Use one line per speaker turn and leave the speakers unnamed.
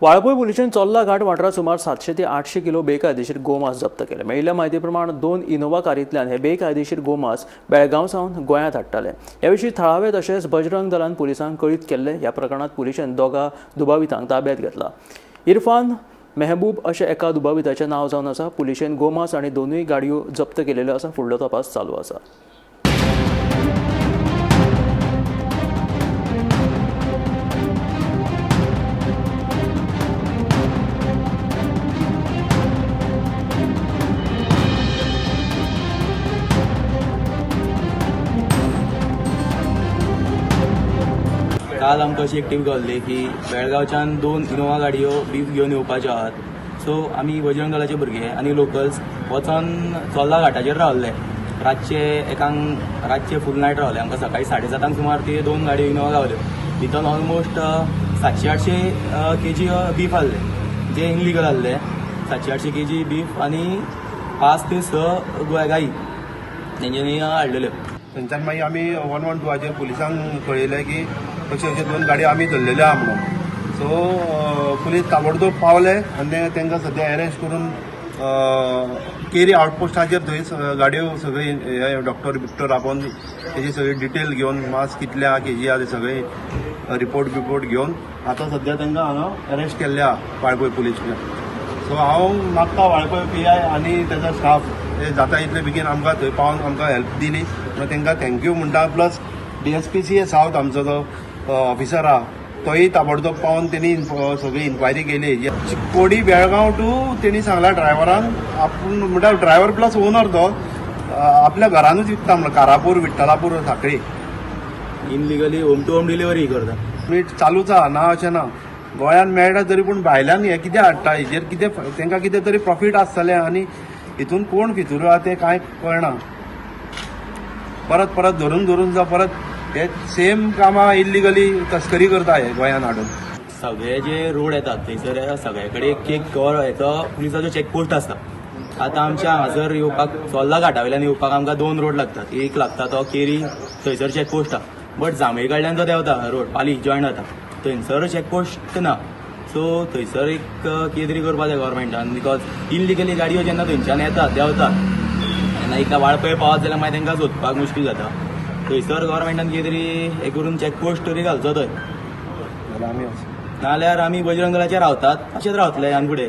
वाळपय पुलिशेन चोर्ला घाट वाठारांत सुमार 700 ते 800 किलो बेकायदेशीर गोमांस जप्त केलें. मेळिल्ल्या म्हायती प्रमाण 2 इनोव्हा कारींतल्यान हे बेकायदेशीर गोमांस बेळगांव सावन गोंयांत हाडटाले. ह्या विशीं थळावे तशेंच बजरंग दलान पुलिसांक कळीत केल्लें. ह्या प्रकरणांत पुलिशेन 2 दुबावितांक ताब्यांत घेतला. इरफान मेहबूब अशें एका दुबाविताचें नांव जावन आसा. पुलिशेन गोमांस आनी 2 गाडयो जप्त केलेल्यो आसा. फुडलो तपास चालू आसा.
काल आमकां अशी एक टीप गावल्ली की बेळगांवच्यान 2 इनोवा गाडयो बीफ घेवन येवपाच्यो आहात. सो आमी बजरंग दलाचे भुरगे आनी लोकल्स वचोन चोर्ला घाटाचेर रावल्ले. रातचे एकांक रातचे फूल नायट रावले. आमकां सकाळी 7:30 सुमार ते 2 गाडयो इनोवा गावल्यो. भितर ऑलमोस्ट 700-800 केजी बीफ आहले, जे इनलिगल आहले. 700-800 केजी बीफ आनी 5 ते 6 गायी तेंच्यांनी हाडलेल्यो.
थंयच्यान मागीर आमी 112 पुलिसांक कळयलें की अशे अशे 2 गाडयो आमी धरलेल्यो आहा म्हणून. सो पुलीस ताबडतोब पावले आनी तांकां सद्या अरेस्ट करून केरी आउटपोस्टाचेर थंय गाडयो सगळी डॉक्टर बिक्टर आपोवन तेजी सगळी डिटेल घेवन मास कितले आहा केजी आहा ते सगळे रिपोर्ट बिपोर्ट घेवन आतां सद्या तांकां हांगा अरेस्ट केल्ले आहा वाळपय पुलिसान. सो हांव मागता वाळपय पी I आनी ताजो स्टाफ ते जाता इतले बेगीन आमकां थंय पावन आमकां हेल्प दिली म्हणून तांकां thank you म्हणटा. प्लस DSPCA south आमचो जो ऑफिसर आहा तोय ताबडतोब पावन तेणी सगळी इन्क्वायरी केली. चिक्कोडी बेळगांव टू तेणी सांगला ड्रायव्हरान, आपूण म्हणटा ड्रायव्हर प्लस ओनर तो आपल्या घरानूच विकता म्हणून कारापूर विठ्ठलापूर साखळी.
Illegally home to home delivery करता.
मीठ चालूच आहा ना अशें ना. गोंयान मेळटा तरी पूण भायल्यान हें कितें हाडटा हेजेर कितें तांकां कितें तरी प्रॉफीट आसतलें आनी हितून कोण फितूर आहा तें कांय कळना. परत परत धरून धरून जावं परत हे सेम कामां इल्लिगली तस्करी करता हे गोंयान हाडून.
सगळे जे रोड येतात थंयसर सगळे कडेन एक एक हेचो पुलिसाचो चॅकपोस्ट आसता. आतां आमच्या हांगासर येवपाक चोर्ला घाटा वयल्यान येवपाक आमकां 2 रोड लागतात. एक लागता तो केरी, थंयसर चॅकपोस्ट आहा, बट जांभळे कडल्यान जो देंवता रोड पाली जॉयन जाता थंयसर चॅकपोस्ट ना. सो थंयसर एक कितें तरी करपाक जाय गव्हर्मेंटान, because illegally गाडयो जेन्ना थंयच्यान येतात देंवतात तेन्ना एकदां वाळपय पावत जाल्यार मागीर तांकां सोदपाक मुश्कील जाता. थंयसर गव्हर्मेंटान कितें तरी हें करून चॅकपोस्ट तरी घालचो थंय.
जाल्यार आमी
नाल्यार आमी बजरंग दलाचे रावतात, अशेंच रावतले ह्यान फुडें.